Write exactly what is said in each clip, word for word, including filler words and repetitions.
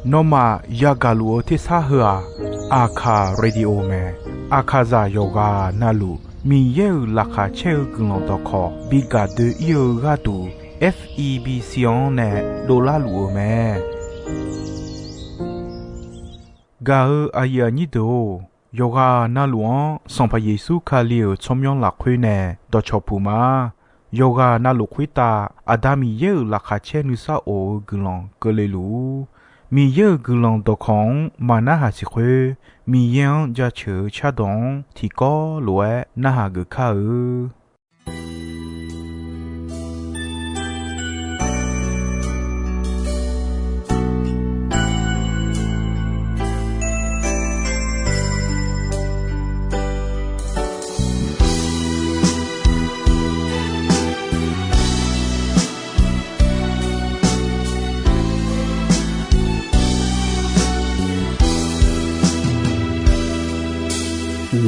Nawmaf yagaq luf-eu tersar heu-aq, Aqkaq Radio mae. Aqkaqzaq yawqghaq navluf Miqyaer-euq laqkhaq caer-eu guiqlanq dawqkawq bi gaq doe-ir-eu gharduq, F E B C-anr nae dovlar luf-eu mae. Gaq-eu aqyuif aqnyir deuq-or, yawqghaq navluf-anr Sanqpaq Yeqsur Kali-euq tsawrmyanr lafkhoer nae dawqcawq puq ma. Yawqghaq navluf khoertav Aqda Miqyaer-euq laqkhaq caer nuisar of-eu guiqlanq keuvle luf-ur. Miqyaer-euq guiqlanq dawqkawq-anr maqnarhaq siq khoer, Miqyaer-anr jaceuq-eu cardawq-anr tiqkawv lof-aer narhaq geuf kar-eu.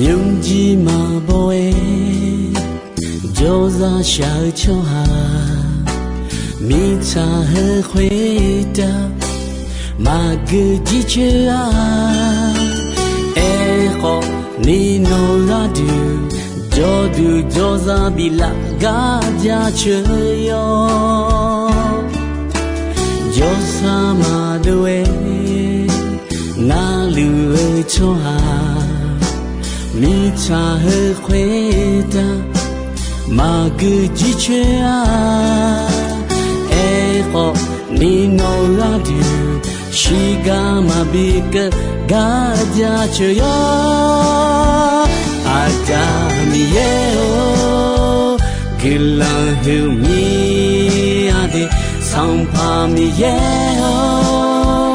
Nymrjir maqbaw-aer jawrzaq shaq-eu tsawrhaq, mirtsaq heu khoertav maqgeu jircoer-a. Aerkhawf, ni nawq gharduq jawrduq jawrzaq biflaf gar jaceuq yawr. Jawrsar maqdov-aer narluf-eu tsawrhaq, mirtsaq heu khoertav maqgeu jircoer-a. Aerkhawf, ni nawq gharduq shiqgar maqbi keuv gar jaceuq yawr. Aqda Miqyaer-or, guiqlanq huiqmir-a de. Sanqpaq Miqyaer-or,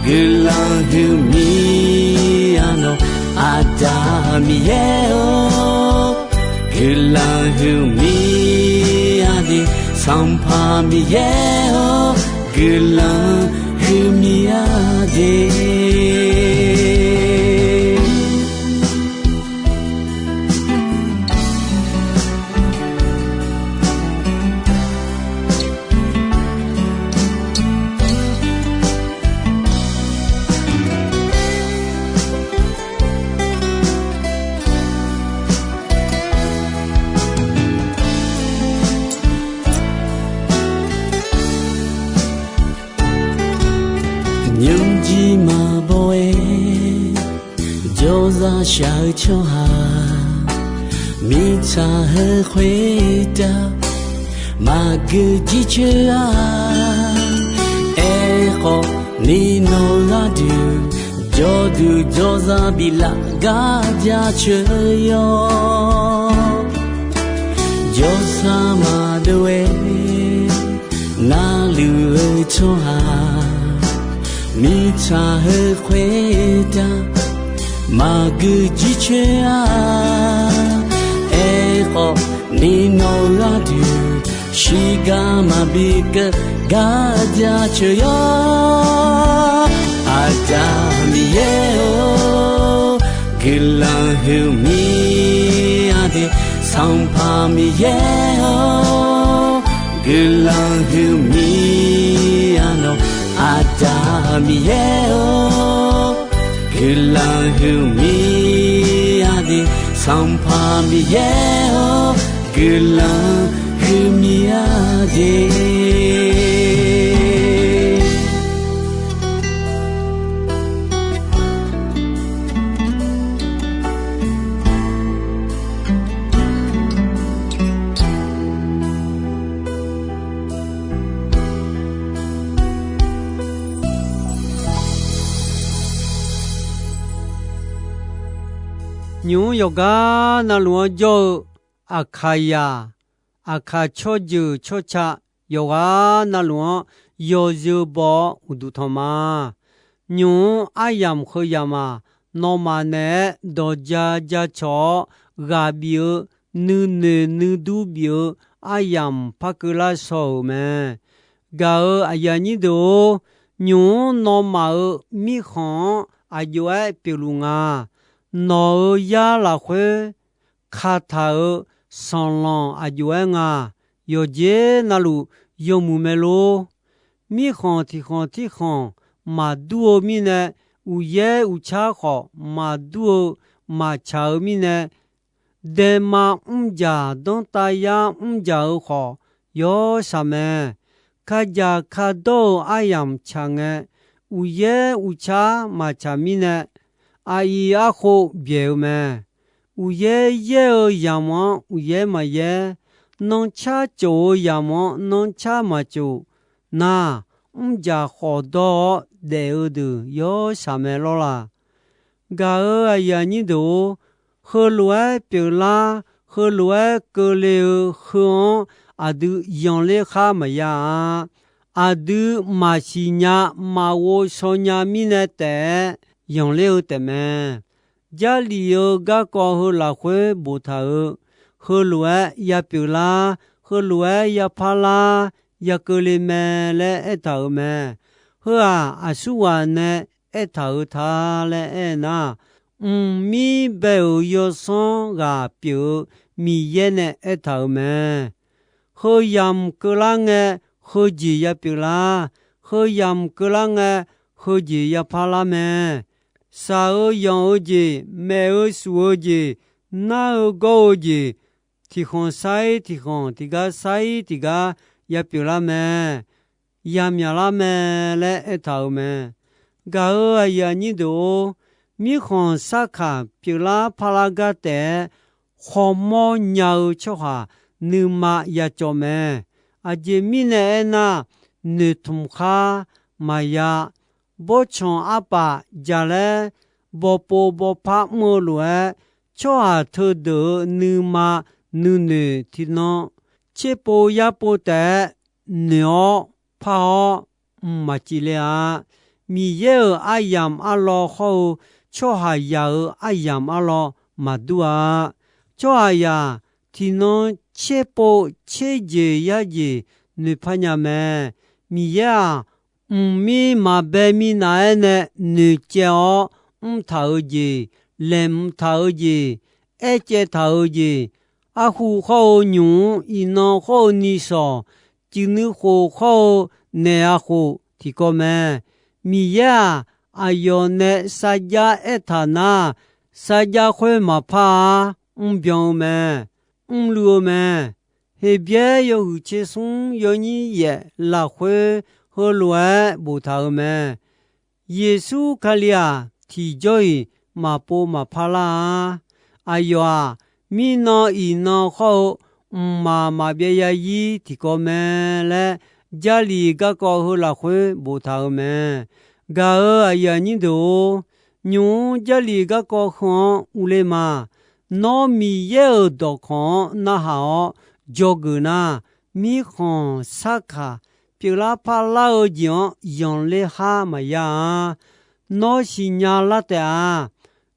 guiqlanq huiqmir-a nawq. Aqda Miqyaer-or, guiqlanq huiqmir-a de. Sanqpaq Miqyaer-or, guiqlanq huiqmir-a de. Nymrjir maqbaw-aer jawrzaq shaq-eu tsawrhaq, mirtsaq heu khoertav maqgeu jircoer-a. Aerkhawf, ni nawq gharduq jawrduq jawrzaq biflaf gar jaceuq yawr. Jawrsar maqdov-aer narluf-eu tsawrhaq, mirtsaq heu khoertav maqgeu jircoer-a. Aerkhawf, ni nawq gharduq shiqgar maqbi keuv gar jaceuq yawr. Aqda Miqyaer-or, guiqlanq huiqmir-a de. Sanqpaq Miqyaer-or, guiqlanq huiqmir-a nawq. Aqda Miqyaer-or, guiqlanq huiqmir-a de. Sanqpaq Miqyaer-or, guiqlanq huiqmir-a de. Nymq-mr yawqgar navluf-anr jawr-eu Aqkaqzaq, Aqkaq tsawrjeuq tsawrca yawqghaq navluf-anr yawzeu baw-awr uqduq tanq ma. Nymq-mr aryamq heu yamq-aq, nawmaf naeq-aer dawq ja ja cawq-awr ghaq bif-eu, nuinoeq nuidur bif-eu aryamq par keuvlar shaw-euq mae. Gaq-euq aqyuif aqnyir deuq-or, nymq-mr nawmaf-euq mirkhanq-anr aq jov-aer pyeufluf nga. Nawq-euq yar lafkhoer kataq-euq sanqlanq aq jov-aer nga. Yawqjeq navluf yawmuiq mae lor. mirkhanq tiqkhanq tirkhanq maqdur-eu mirnae, uqyaer uqcar khawf maqdur-eu maqtsaq-eu mirnae, daema mrjaq danrtav yar mrjaq-eu khawf yawshaq mae. Kadzaq kadawr-eu aryamq tsaq ngae, uqyaer uqcar maqtsaq mirnae, aqyuif arkhov byaeq-eu mae. Uqyaer yaer-eu yamq-anr uqyaer maqyaer, nanrcar tsof-eu yamq-anr nanrcar maqtsof nar, mrjaq khawf dawr-awr daef-eu deuq yawshaq mae lawr la? Gaq-euq aqyuif aqnyir deuq-or, heulof-aer pyeuflar, heulof-aer keuvle-eu heu-anr aqdui yanqler khar maqya-a. Aqdui maqsiq nya, maqghov shaw nya mirnae taef-aer yanqler-eu taefmae. Jarlif-eu garkawv heu lafkhoer boftaq-euq, heulof-aer ya pyeuflar, heulof-aer ya parlar, ya keuvle mae laer aertaq-euq mae. Heu-aq, aqsurghaq nae aertaq-euq ta laer aernar, mqmir bae-euq yawsanr ghaq pyeuf-eu Miqyaer nae aertaq-euq mae. Heu yamq keuvlar ngae, heujeq ya pyeuflar. Heu yamq keuvlar ngae, heujeq ya parlar mae. Shaq-eu yanq-eu jeq, maef-eu shuf-eu jeq, nar-eu gawr-eu jeq, tiqkhanq sar-ir tiqkhanq, tiqgar sar-ir tiqgar ya pyeuflar mae. Ya myaqlar mae laer aertaq-euq mae. Gaq-euq aqyuif aqnyir deuq-or, mirkhanq sarkaq pyeuflar parlar gar taef-aer khawmawr nya-eu tsawrhaq nuima ya cawv mae. Aqjeq mirnae aernar, noeqtmq khar maqya, bawrtsanq arpaf jaqlaer bawpov bawpar mr-eu lof-aer, tsawrhaq teudeuq-euq nuima nuinoeq tiqnan tserpov yarpov taef-aer noeq-awr par-awr mqmaq cif le-a. Miqyaer-euq aryamq arlawr hawr-eu tsawrhaqzaq-euq aryamq arlawr maqdur-a. Tsawrhaqzaq tiqnan tserpov tserjeq yarjeq noeqpar nya mae. Miqyaer-aq, mqmir maqbae minav-aer nae noeqcaev-awr mrtaq-eu jeq, laeqhmq taq-eu jeq, aercaev taq-eu jeq, arhu khawr-eu nymq-mr, iqnan khawr-eu nishawq, cuif nuikhof khawr-eu naeq-a khof tiqkawv mae. Miqyaer-aq, aqyawf nae sarjax aertaq nar, sarjax khoer maqpar-ar, mrbyan-eu mae, mrluiv-eu mae. Heqbyaer yawhuiq tser smr yawnyir yaef lafkhoer heulof-aer boftaq-euq mae. Yeqsur Kali-aq, tiqjawr-iq maqpov maqpar lar-a. Aqyawf-aq, mirnan iqnan khawr-eu mqmaq maqbyav ya ir tiqkawv mae laer, Jarlif garkawv heu lafkhoer boftaq-euq mae. Gaq-euq aqyuif aqnyir deuq-or, nymq-mr Jarlif garkawv heu-anr urler ma. Nawr Miqyaer-euq dawqkawq-anr narhaq-awr dzawgeuf nar, mirkhanq sarkaq pyeuflar parlar-eu jeq-anr yanqler har maqya-a. Nawr siqnya lar taef-a.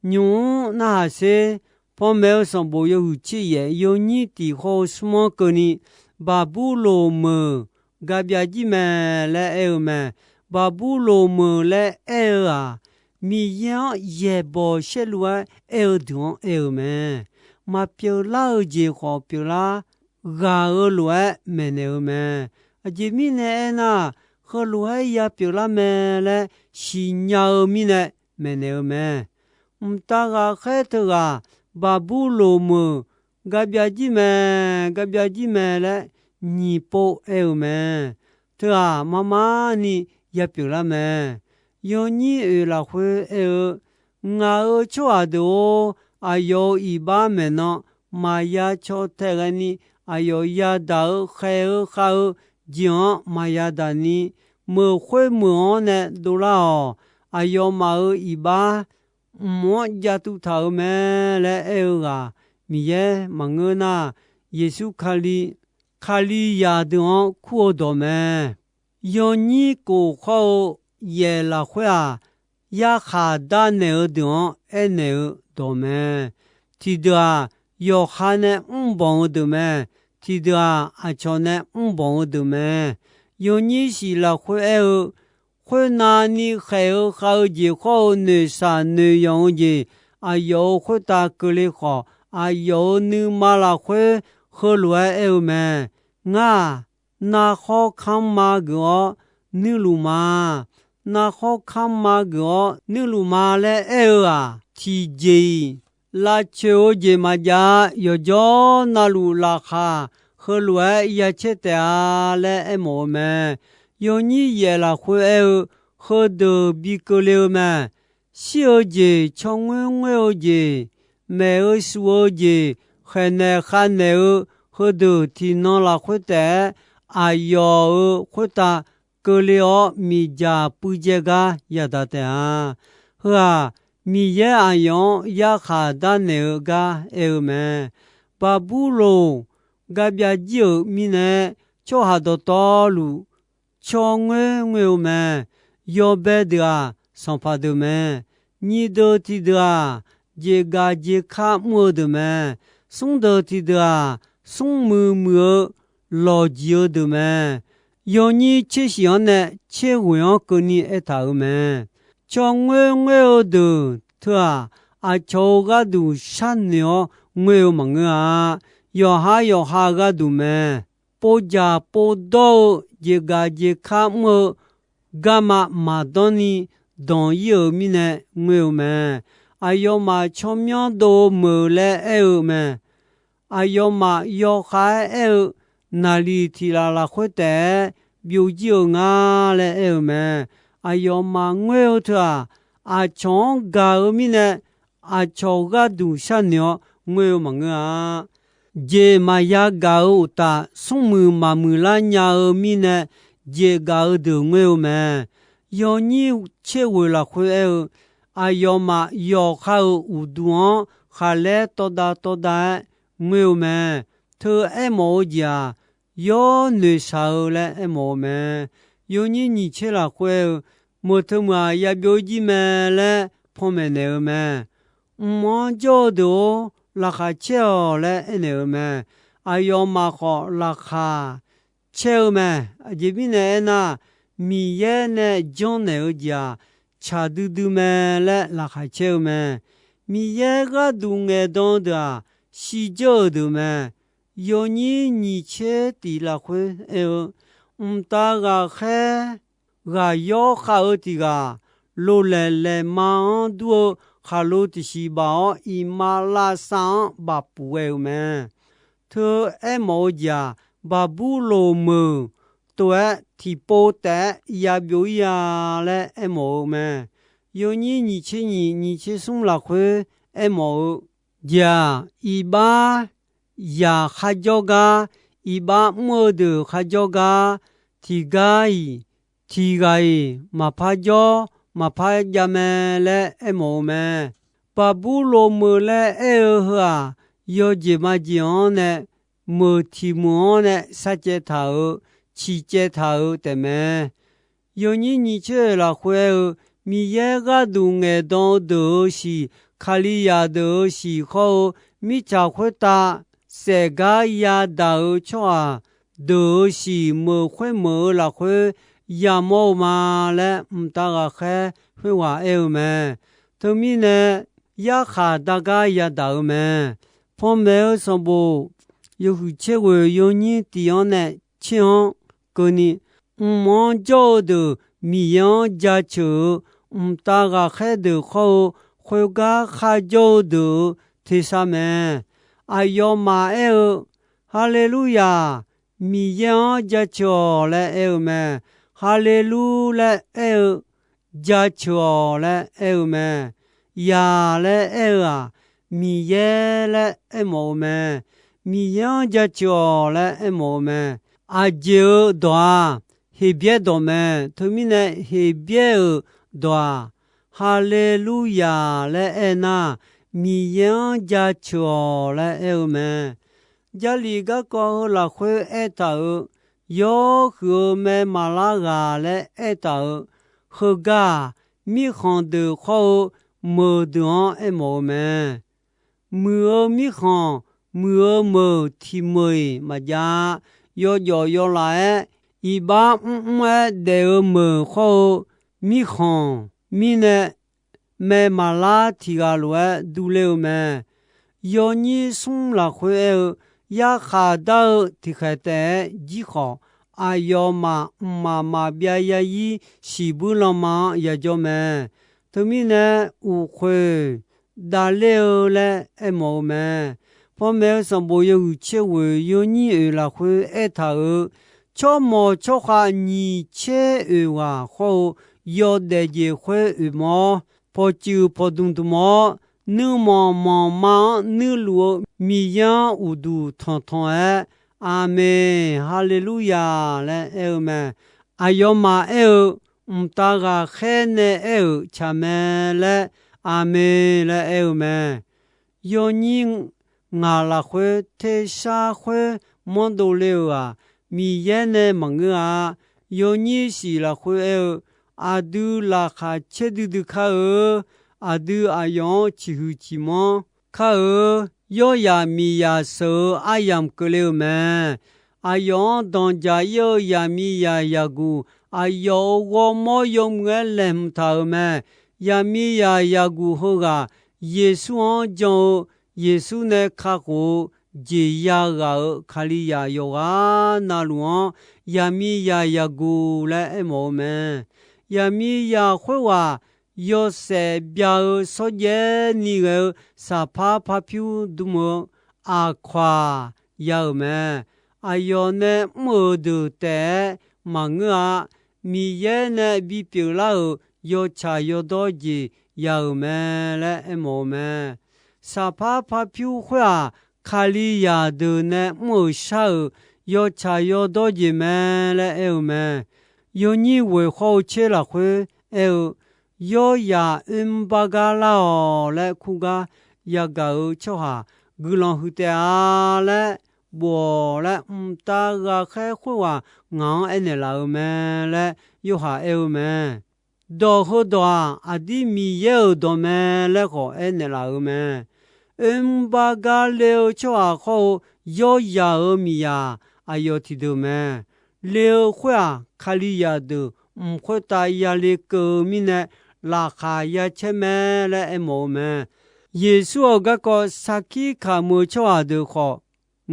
Nymq-mr narhaq sher. Panmaeq-eu sanqbof yawhuiq tser yaef yawnyir tiq khawr-eu smr-anr keuvni, Baqburloq meuq garbyav jir mae laer aer-eu mae. Baqburloq meuq laer aer-eu-aq, Miqyaer-anr yaeqbawq saerlu-aer aer-eu deuq-anr aer-eu mae. Maqpyeuf lar-eu jeq khawf pyeuflar ghaq-eu lof-aer maeqnaeq-eu mae. Aqjeq mirnae aernar, heulof-aer ya pyeuflar mae laer siqnya-eu mirnae maeqnaeq-eu mae. Mqtav ghaqkhaer teughaq Baqburloq meuq garbyav jir mae, garbyav jir mae laer nyiq pov aer-eu mae. Teu-aq, marmarni ya pyeuflar mae. Yawnyir oeq lafkhoer aer-eu, Ngaq-euq tsawrhaq deuq-or, aqyawf-euq iqbax maeqnan maqya caw tae ghaeni, aqyawf yadaq-eu khaeq-eu khav-eu jeq-anr maqya daq ni, meuq khoer meuq-anr nae dovlar-awq. Aqyawfmaf-euq iqbax mq-anr jav tuv taq-euq mae laer aer-eu ghaq Miqyaer maqngeur nar, Yeqsur Kali, Kalizaq deuq-anr kur-eu dawq mae. Yawnyir kof khawr-eu yaef lafkhoer-aq, yarkhaq darnaeq-eu deuq-anr aernaeq-eu dawq mae. Tiqdeuq-aq, yawqha nae mrbanq-eu deuq mae. Tiqdeuq-aq, aqcawq nae mrbanq-eu deuq mae. Yawnyir shif lafkhoer aer-eu, khoernav ni khaeq-eu khav-eu jeq khawr-eu noeqshaq noeqyanq-eu jeq, aqyawf-euq khoertav keuvle khawf, aqyawf-euq nuima lafkhoer heulof-aer aer-eu mae. Ngar-aq, narkhawr kanrma geuf-awr, nuirluf ma. Narkhawr kamq ma geuf-awr nuirluf ma laer aer-eu-aq, tiqjeq-iq lavcoeq-eu jeq maqjav-a. Yawqjawr navluf laqkhaq heulof-aer ya caer taef-a laer aermawf-eu mae. Yawnyir yaef lafkhoer aer-eu, heudeuq bi keuvle-eu mae. Shir-eu jeq, tsawrngoer ngoer-eu jeq, maeq-eu shuf-eu jeq, khaeqnaeq khavnaeq-eu, heudeuq tiqnan lafkhoer taef-aer aqyawf-euq khoertav keuvle-awr miqdzaq puivdzae gar yadaq taef-a. Heu-aq, Miqyaer aqyawf-anr yarkhaq darnaeq-eu gar aer-eu mae. Baqburloq garbyav jir-euq mirnae, tsawrhaq dawqtawvluf tsawrngoer ngoer-eu mae. Yawbae deuq-aq, sanqpaq deuq mae. Nyiqdeuq tiqdeuq-aq, jeqgaf jeqkar mr-eu deuq mae. Smrdeuq tiqdeuq-aq, smrmuiq muiq-eu lawqjiq-eu deuq mae. Yawnyir tser shif-anr nae tser ghoeq-anr keuvni aertaq-euq mae. Tsawrngoer ngoer-eu deuq teu-aq, aqcawq-euq gharduq sharnoeq-awr ngoer-eu maqngeur-a. Yawqha yawqha gharduq mae. Povdzaq povdawr-eu jeqgaf jeqkar mr-eu garma maqdanr ni danq ir-euq mirnae ngoer-eu mae. Aqyawfmaf tsawrmyanr dov-eu meuq laer aer-eu mae. Aqyawfmaf yawkhav-aer aer-eu, naqliq tiq laf lafkhoer taef-aer byovjir-eu nga laer aer-eu mae. Aqyawfmaf ngoer-eu teu-aq, aqcawq-anr gaq-eu mirnae, aqcawq gharduq sharnoeq-awr ngoer-eu maqngeur-a. Jeq maqya gaq-euq uqtaf, smrmuiq maqmuiq lar nya-eu mirnae, jeq gaq-eu deuq ngoer-eu mae. Yawnyir tser ghoeq lafkhoer aer-eu, aqyawfmaf yawqha-euq uqduq-anr khaqlaer tawvdav tawvdav-aer ngoer-eu mae. Teu aermawf-eu jeq-aq, yawr noeqshaq-eu laer aermawf-eu mae. Yawnyir nyiq tser lafkhoer aer-eu, meuq teu meuq-aq, yabyov-ir jir mae laer panmaeq naeq-eu mae. Mq-anr jawr-eu deuq-or, laqkhaq caer-awq laer aernaeq-eu mae. Aqyawfmaf khawf laqkhaq caer-eu mae. Aqjeq mirnae aernar, Miqyaer nae janrnaeq-eu jeq-aq, tsaq duidui mae laer laqkhaq caer-eu mae. Miqyaer gharduq ngaeqdan-eu deuq-aq, shirdzeur-euq deuq mae. Yawnyir nyiq tser tiq lafkhoer aer-eu, mqtav ghaqkhaer ghaq yawr khav-eu tiq ghaq, lolaeq laeqma-anr dur-eu khaqlo tiqsiq baf-awr, iqmalavshav-anr bafpuf ghae-euq mae. Teu aermawf-eu jeq-aq, Baqburloq meuq tov-aer tiqpov taef-aer yabyov-ir-a laer aermawf-eu mae. Yawnyir nyiq tser nyiq nyiq tser smr lafkhoer aermawf-eu jeq-aq, iqbax yaq kharjawr gar, iqbax mr-eu deuq kharjawr gar, tiqgar-iq tiqghaq-iq maqpar jawr maqpar jav mae laer aermawf-eu mae. Baqburloq meuq laer aer-eu heu-aq, yawjeq majeq-anr nae meuq tiq meuq-anr nae sharcaev taq-euq, ciqcaev taq-euq taefmae. Yawnyir nyiq tser oeq lafkhoer aer-eu, Miqyaer gharduq ngaeqdan-eu deuq-euq shiq, Kalizaq deuq-euq shiq khawr-eu, mirtsaq khoertav saef gar yadaq-euq tsawrhaq deuq-euq shiq meuq khoermeuq-eu lafkhoer yamawr-eu ma laer, mqtav ghaqkhaer khoerghaq aer-eu mae. Teumirnae, yarkhaq dar gar yadaq-euq mae. Panmaeq-eu sanqbof yawhuiq tser ghoeq yawnyir tiq-anr nae tser-anr keuvni, mq-anr jawr-eu deuq Miqyaer-anr jaceuq-eu, mqtav ghaqkhaer deuq khawr-eu, khoergar kharjawr-eu deuq-euq tersar mae. Aqyawfmaf aer-eu, Haleluya! Miqyaer-anr jaceuq-awq laer aer-eu mae. Haleluya laer aer-eu, jaceuq-awq laer aer-eu mae. Yaq laer aer-eu-aq, Miqyaer laer aermawf-eu mae. Miqyaer-anr jaceuq-awq laer aermawf-eu mae. Aqjeq-euq dawq-aq, Heqbyaer dawq mae. Teumirnae Heqbyaer-euq dawq-aq, Haleluya laer aernar, Miqyaer-anr jaceuq-awq laer aer-eu mae. Jarlif garkawv heu lafkhoer aertaq-euq, yawhuiq-eu mae maqlar ghaq laer aertaf-euq, heugar-aq, mirkhanq deuq khawr-eu meuq deuq-anr aermawf-eu mae. Muiq-eu mirkhanq, muiq-eu meuq tiq meuq-iq maqjav-a. Yawjawf yawlaf-aer, iqbax mrmr-aer daef-eu meuq khawr-eu mirkhanq mirnae, mae maqlar tiq ghaq lof-aer durler-eu mae. Yawnyir smr lafkhoer aer-eu, yarkhaq dar-eu tiqkhaeq taef-aer jir khawf, aqyawfmaf mqmaq maqbyav yarzir shiqbuir lanma-anr yajawr mae. Teumirnae, uqkhoeq davler-eu laer aermawf-eu mae. Panmaeq-eu sanqbof yawhuiq tser ghoeq yawnyir oeq lafkhoer aertaq-euq, tsawrmawq tsawrkhav nyiq tser oeq ghaq khawr-eu yawdaef jeq khoer oeq mawr, pawqtsuif pawqdmq dmq-awr, nuirmanq manqma-anr nuirluf-eu Miqyaer-anr uqduq tanqtanq-aer, Aqmeq, Haleluya laer aer-eu mae. Aqyawfmaf aer-eu, Mqtav ghaqkhaer nae aer-euq tsaq mae laer, Aqmeq laer aer-eu mae. Yawnyir ngaq lafkhoer tersar khoer manrdov le-euq-aq, Miqyaer nae maqngeur-a. Yawnyir shif lafkhoer aer-eu, aqdui laqkhaq caer duidui kar-eu, aqdui aqyawf-anr ciqhuiq ciqmanr kar-eu, yawrzaq miqzaq sheuq-eu aryamq keuvle-euq mae. Aqyawf-anr danqdzaq ir-eu zaqmiqzaq zaqguq, aqyawf-euq ghawrmawr yawmuiq-aer laeqhmq taq-euq mae. Zaqmiqzaq zaqguq heughaq Yeqsur-anr jan-eu, Yeqsur nae kakhof-eu jeq yaghaq-euq Kalizaq yawqghaq navluf-anr, zaqmiqzaq zaqguq laer aermawf-eu mae. Zaqmiqzaq khoerghaq yawshaef bya-eu shawrjaev ni ghae-eu saqpar parpyur dm-eu aqkawq-aq ya-euq mae. Aqyawf nae mr-euq deuq taef-aer maqngeur-a. Miqyaer nae bipyeuf lar-euq yawtsaq yawdawr jeq ya-euq mae laer aermawf-eu mae. Saqpar parpyur khoer-aq, Kalizaq deuq nae mr-euq shar-euq yawtsaq yawdawr jeq mae laer aer-eu mae. Yawnyir ghoeq khawr-eu tser lafkhoer aer-eu, yawrzaq oermr bar gar lar-awq laer kur gar yagaq-euq tsawrhaq guiqlanq huiq taef-a laer bof-awq laer, mqtav ghaqkhaer khoerghaq ngaq-anr aernaeq laf-euq mae laer Yorhaq aer-eu mae. Dawq heudawq-aq, aqdir Miqyaer-euq dawq mae laer khawf aernaeq laf-euq mae. Oermr bar gar le-eu tsawrhaq khawr-eu yawrzaq-euq miqzaq aqyawf tiqdeuq mae. Le-eu khoer-aq, Kalizaq deuq mq khoertav yale keuv-eu mirnae, laqkhaq ya caer mae laer aermawf-eu mae. Yeqsur-euq garkawv sarkir kamq-eu tsawrhaq deuq khawf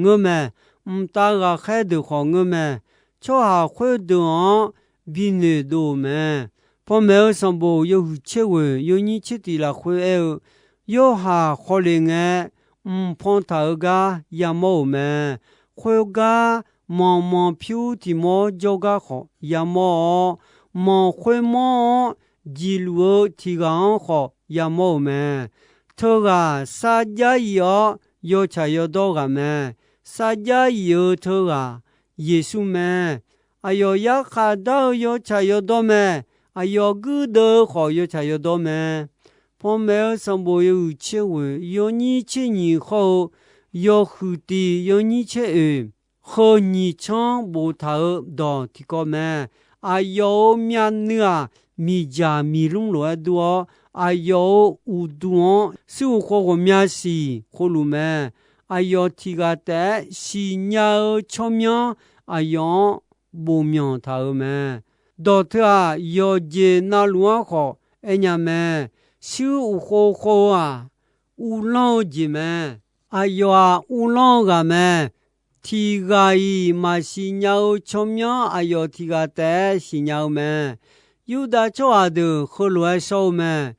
ngeur mae. Mqtav ghaqkhaer deuq khawf ngeur mae. Tsawrhaq khoerdeuq-anr bi noeqdov-euq mae. Panmaeq-eu sanqbof yawhuiq tser ghoeq yawnyir tser tiq lafkhoer aer-eu, Yorhaq khawf le ngae, mq pan taq-eu gar yamawr-euq mae. Khoergar manq manq pyur tiq mawr jawrgar khawf yamawr-awr, manq khoermawr-anr jiqluf-eu tiq ghaq-anr khawf yamawr-euq mae. Teughaq sarjax yif-awr yawtsaq yawdawr ghaq mae. Sarjax yif-eu teughaq Yeqsur mae. Aqyawf yarkhaq dar-eu yawtsaq yawdawr mae. Aqyawf guirdeuv-eu khawf yawtsaq yawdawr mae. Panmaeq-eu sanqbof yawhuiq tser ghoeq yawnyir tser nyiq khawr-eu yawhuiq tiq yawnyir tser oeq, heu nyiq tsanr boftaq-eu dawq tiqkawv mae. Aqyawf-euq myavnuiv-aq, miqdzaq miqlmr lof-aer dur-awr, aqyawf-euq uqduq-anr shuir uq khov ghawqmya siq khovluf mae. Aqyawf tiq ghaq taef-aer siqnya-eu tsawrmyanr aqyawf-anr bofmyanq taq-euq mae. Dawq teu-aq, yawqjeq navluf-anr khawf aernya mae. Shuir uq khov khov-eu-aq, uvlanr-eu jeq mae. Aqyawf-aq, uvlanr-eu ghaq mae. Tiq ghaq-iq maqsiq nya-eu tsawrmyanr aqyawf tiq ghaq taef-aer siqnya-eu mae. Yurdav tsawrhaq deuq heulof-aer shawr-eu mae.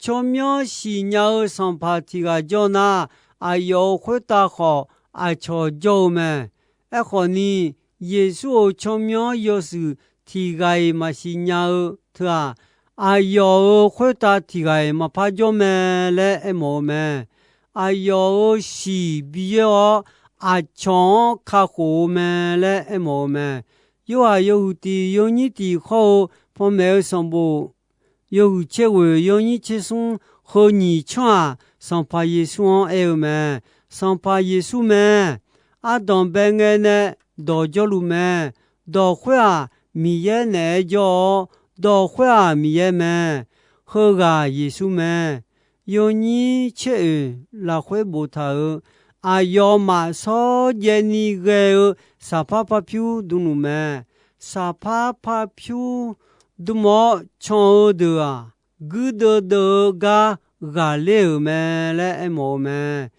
Tsawrmyanr siqnya-eu sanqpaq tiq ghaq jawr nar, aqyawf-euq khoertav khawf aqcawq jawr-eu mae. Aerkhawf ni, Yeqsur-euq tsawrmyanr yawshuif tiq ghaq-iq maqsiq nya-eu teu-aq, aqyawf-euq khoertav tiq ghaq-iq maqpar jawr mae laer aermawf-eu mae. Aqyawf-euq shiq bi yoer-awr, aqcawq-anr kakhof-eu mae laer aermawf-eu mae. Yorhaq yawhuiq tiq yawnyir tiq khawr-eu panmaeq-eu sanqbof yawhuiq tser ghoeq yawnyir tser smr heu nyiq tsanr-aq, Sanqpaq Yeqsur-anr aer-eu mae. Sanqpaq Yeqsur mae. Ardanq bae ngae nae dawq jawrluf mae. Dawq khoer-aq, Miqyaer naeq-aer jawr-awr, dawq khoer-aq, Miqyaer mae. Heughaq Yeqsur mae. Yawnyir tser oeq lafkhoer boftaq-euq, aqyawfmaf shawrjaev ni ghae-eu saqpar parpyur dmluf mae. Saqpar parpyur dm-awr can-eu deuq-aq, guirdeuv deuv-eu gar ghaqler-euq mae laer aermawf-eu mae.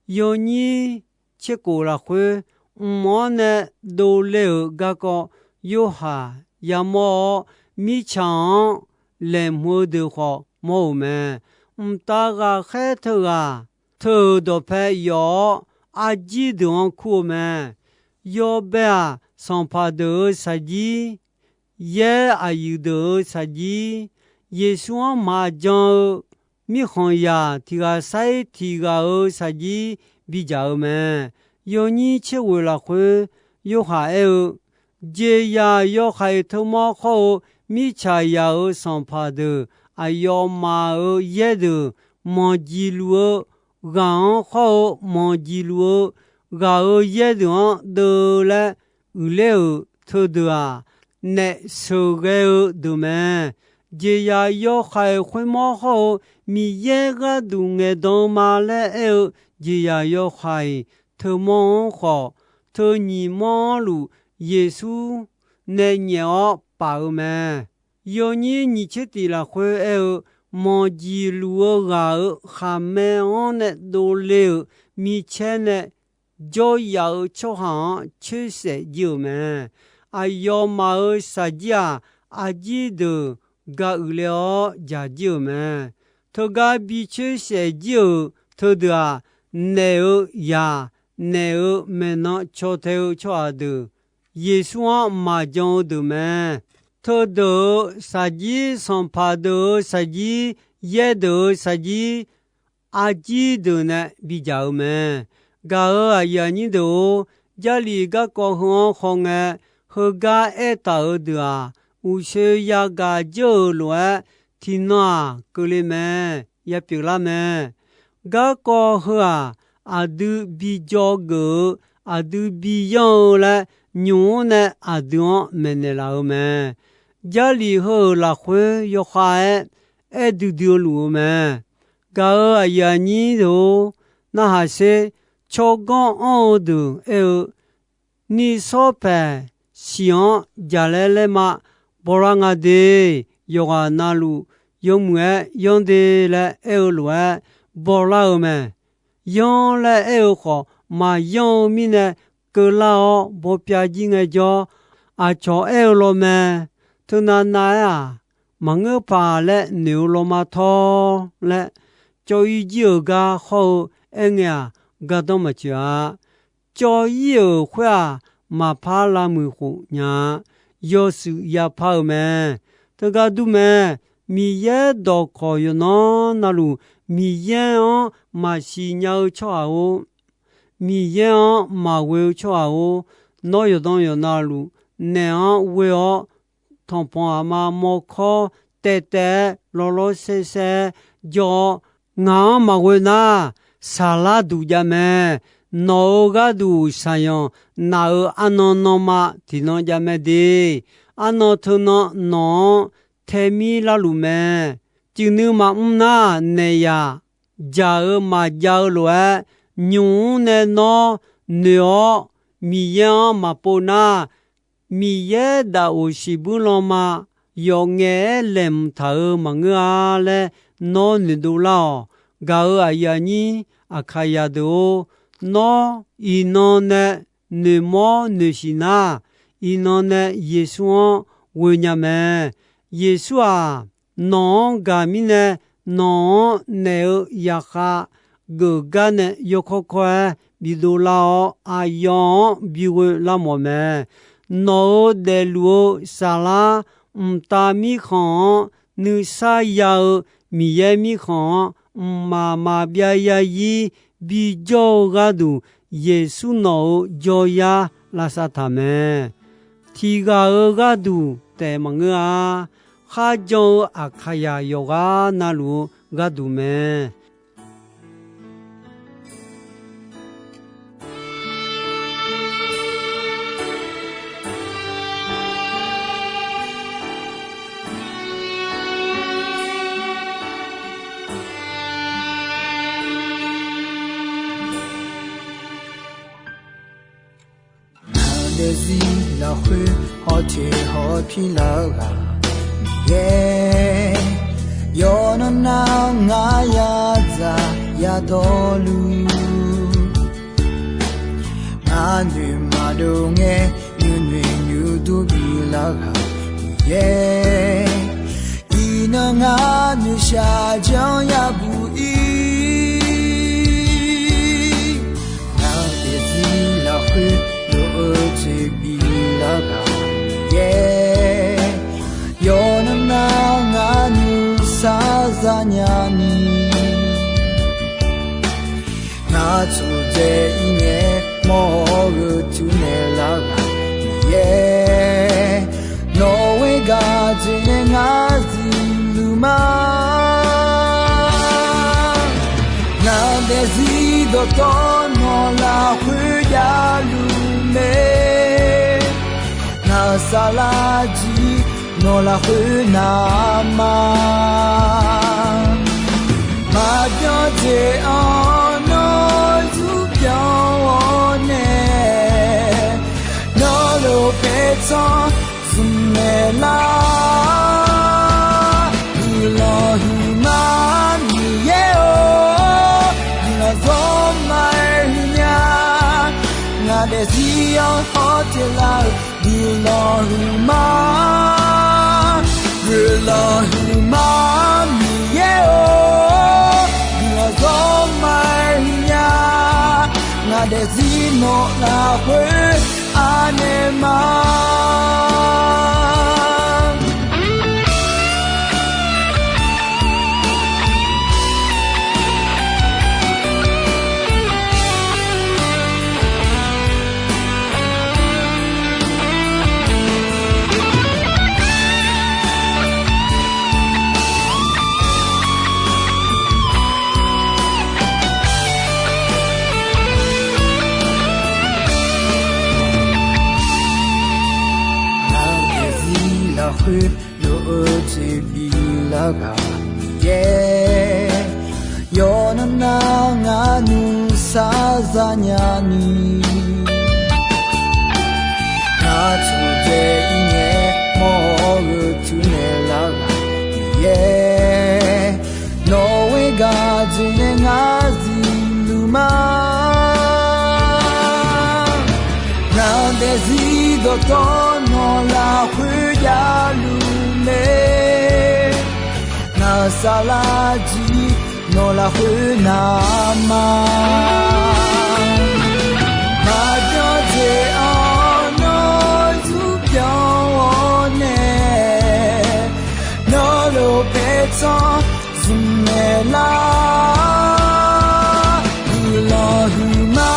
Yawnyir tserkhof lafkhoer mq-anr nae dovle-euq garkawv Yorhaq yamawr-awr, mirtsaq-anr laeqhmq-eu deuq khawf mawr-euq mae. Mqtav ghaqkhaer teughaq teu-euq dawqpae yawf-awr, arjir deuq-anr kur-eu mae. Yawbae-aq, sanqpaq deuq-euq saqjir, yaer aqyuif deuq-euq saqjir, Yeqsur-anr maqjan-eu mirkhanqzaq tiq ghaq sair tiq ghaq-euq saqjir bidzaq-eu mae. Yawnyir tser ghoeq lafkhoer Yorhaq aer-eu, jeqzaq yawhaiq teumawr khawr-eu mirtsaqzaq-euq sanqpaq deuq, aqyawfmaf-euq yaerdeuq manqjiq luf-eu ghaq-anr khawr-eu manqjiq luf-eu ghaq-euq yaerdeuq-anr deuvle-aer uiqler-euq teudeuq-aq, naef sheuqghae-eu deuq mae. Jeqzaq yawhaiq khoermawr hawr-eu Miqyaer gharduq ngaeqdan-eu ma laer aer-eu jeqzaq yawhaiq teumawr-anr khawf, teu nyiq mawr-anr luf Yeqsur nae nyaef-awr paf-eu mae. Yawnyir nyiq tser tiq lafkhoer aer-eu, manqjiq luf-eu ghaq-euq khaqmae-anr nae dovle-euq micaer nae jawryaf-euq tsawrhaq-anr coersaef jir-euq mae. Aqyawfmaf-euq shaqjir-aq, arjir deuq ga uiqle-awr dzaq jir-euq mae. Teugar bi coersaef jir-euq teudeuq-aq, naef-eu zaq, naef-eu maeqnan caw tae-eu tsawrhaq deuq, Yeqsur-anr maqjan-eu deuq mae. Teudeuq-euq shaqjir, sanqpaq deuq-euq shaqjir, yaer deuq-euq shaqjir, arjir deuq nae bidzaq-eu mae. Gaq-euq aqyuif aqnyir deuq-or, Jarlif garkawv heu-anr khawngae, heugar aertaq-euq deuq-aq, uqshoe yagaq dzeur-euq lof-aer, tiqnan-aq keuvle mae, yapyeuf lar mae. Garkawv heu-aq, aqdui bi dzawgeuf-eu, aqdui bi yanr-eu laer, nymq-mr nae aqdui-anr maeqnaeq laf-eu mae. Jarlif heu-euq lafkhoer yawkhav-aer aer duidui-eu luf-eu mae. Gaq-euq aqyuif aqnyir deuq-or, narhaq sher. Tsawrganr anr-eu deuq aer-eu, nishawr paeq siq-anr jaqlaer laer ma, bawlar nga de. Yawqghaq navluf yawmuiq-aer yanr de laer aer-eu lof-aer bawlar-eu mae. Yanr laer aer-eu khawf, maqyanr-eu mirnae keuvlar-awr bawpyav jir ngaejawr, aqcawq aer-eu lawr mae. Teunav nav-aer-aq, maqngeur paq laer noeq-eu lawr ma tawr laer, cawv-ir jir-euq gar hawr-eu aerngae-aq, gardanr maqtsoeq-a. Cawv-ir-euq khoer-aq, maqpar lavmuiq khof nya-a. Yawshuif yapar-euq mae. Teugar dur mae. Miqyaer dawqkawq yawqnan navluf, Miqyaer-anr maqsiq nya-eu tsawrhaq-or, Miqyaer-anr maqghoe-eu tsawrhaq-or, nawr yawqdan yawqnavluf naef-anr ghoe-awr, tanqpanq aqma mawrkawr taev taev-aer lawrlawr saer saer-aer jawr-awr, ngaq-anr maqghoe nar, saqlar duq jav mae. Nawq-euq gharduq shaqyanq naf-euq arnan nanma tiqnan jav mae de. Arnan teunan nawq-anr taemir larluf mae. Cuif nuima mr nar naeq yaq, dzaq-euq maqjav-eu lof-aer, nymq-mr nae nawr noeq-awr Miqyaer-anr maqpov nar, Miqyaer daqoq siqbuir lanma yawf ngaef-aer laeqhmq taq-euq maqngeur-a laer nawr noeqdov lar-awq. Gaq-euq aqyuif aqnyir Aqkaqyaq deuq-or, nawr iqnan nae noeqmawr noeqsiq nar, iqnan nae Yeqsur-anr ghoe nya mae. Yeqsur-aq, nawq-anr gaq mirnae, nawq-anr naef-eu yaqkhav geuf gar nae yawkawr kawr-aer bidov lar-awr, aqyawf-anr bighoe lar mawf mae. Nawq-euq daefluf-eu saflar mqtav mirkhanq-anr nuisar ya-eu Miqyaer mirkhanq-anr mqmaq maqbyav yarzir bijawr-eu gharduq, Yeqsur nawq-euq jawryar lavsav taq mae. Tiq ghaq-euq gharduq taef maqngeur-a. Kharjan-eu Aqkaqyaq yawqghaq navluf-eu gharduq mae. Aqdaeqzir lafkhoer hawteq hawpir lar-eu ghaq Miqyaer, yawqnan nar ngar yadzaq yadawrluf, ngar noeq maqdov ngae, nuinoeq nuidur bi lar ghaq Miqyaer, iqnan ngar noeqshaq janr yabuq ir. Ngar daefzir lafkhoer lof-eu jeq biflar ghaq Miqyaer, yawqnan nar ngar nuisar zanya ni. Ngar tsofdzae ir ngae mawr-eu tuinaeq lar ghaq Miqyaer, nawq-eu gaq jeq nae ngar zifluf ma. Ngar daefzir dawqtawv nawq lafkhoer javluf mae. Ngar saflar jir nawq lafkhoer navma. Maqbyan jeq-anr nawr zurpyanr-awr nae, nawr lof paertsanr zmq naeq lar. Guiqlanq huiqma Miqyaer-or, guiqlanq zawr ma-aer huiqnya. Ngaq daefzir-anr hawteq lar-euq guiqlanq huiqma, guiqlanq huiqma Miqyaer-or, guiqlanq zawr ma-aer huiqnya. Ngaq daefzir nawq lafkhoer anaeq ma. Ngar daefzir lafkhoer lof-eu jeq biflar ghaq Miqyaer, yawqnan nar ngar nuisar zanya ni. Ngar tsofdzae ir ngae mawr-eu tuinaeq lar ghaq Miqyaer, nawq-eu gaq jeq nae ngar zifluf ma. Ngar daefzir dawqtawv nawq lafkhoer javluf mae. Ngar saflar jir nawq lafkhoer navma. Maqbyan jeq-anr nawr zurpyanr-awr nae, nawr lof paertsanr zmq naeq lar. Guiqlanq huiqma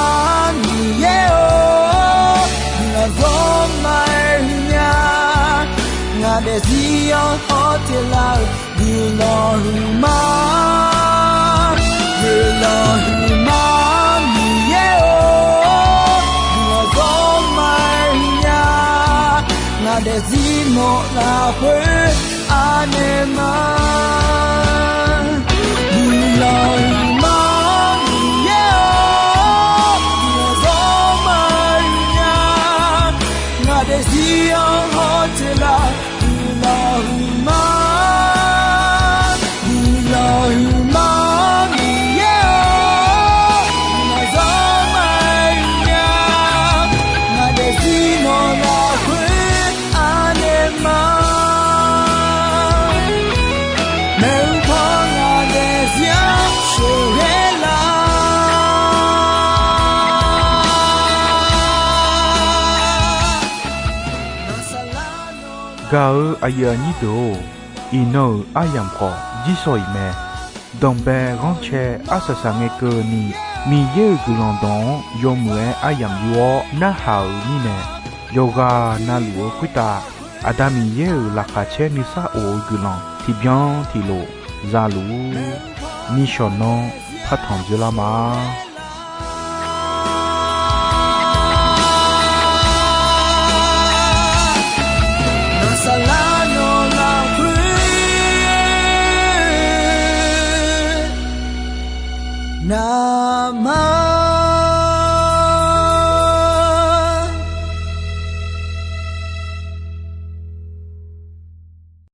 Miqyaer-or, guiqlanq zawr ma-aer huiqnya. Ngaq daefzir-anr hawteq lar-euq guiqlanq huiqma, guiqlanq huiqma Miqyaer-or, guiqlanq zawr ma-aer huiqnya. Ngaq daefzir nawq lafkhoer anaeq ma. Guiqlanq huiqma Miqyaer-or, guiqlanq zawr ma-aer huiqnya. Ngaq daefzir-anr hawteq lar, guiqlanq huiqma, guiqlanq huiqma Miqyaer-or, guiqlanq zawr ma-aer huiqnya. Ngaq daefzir nawq lafkhoer anaeq ma. Maeqhu paw ngaq daefzir-anr sheuqghae lar. Gaq-eu aqyuif aqnyir deuq-or, iqnan-euq aryamq khawf jirsawq iq mae. Danqbae ghanrcae arsaq saq ngae keuvni, Miqyaer-euq guiqlanq dawq-anr yawmuiq-aer aryamq yur-awr narhaq-euq mirnae, yawqghaq navluf-eu khoertav Aqda Miqyaer-euq laqkhaq caer nuisar of-eu guiqlanq tiqbyan tiqlof za luf-ur. Nishawq nanr partanq dzoerlar ma. Naqsaqlar nawq lafkhoer navma.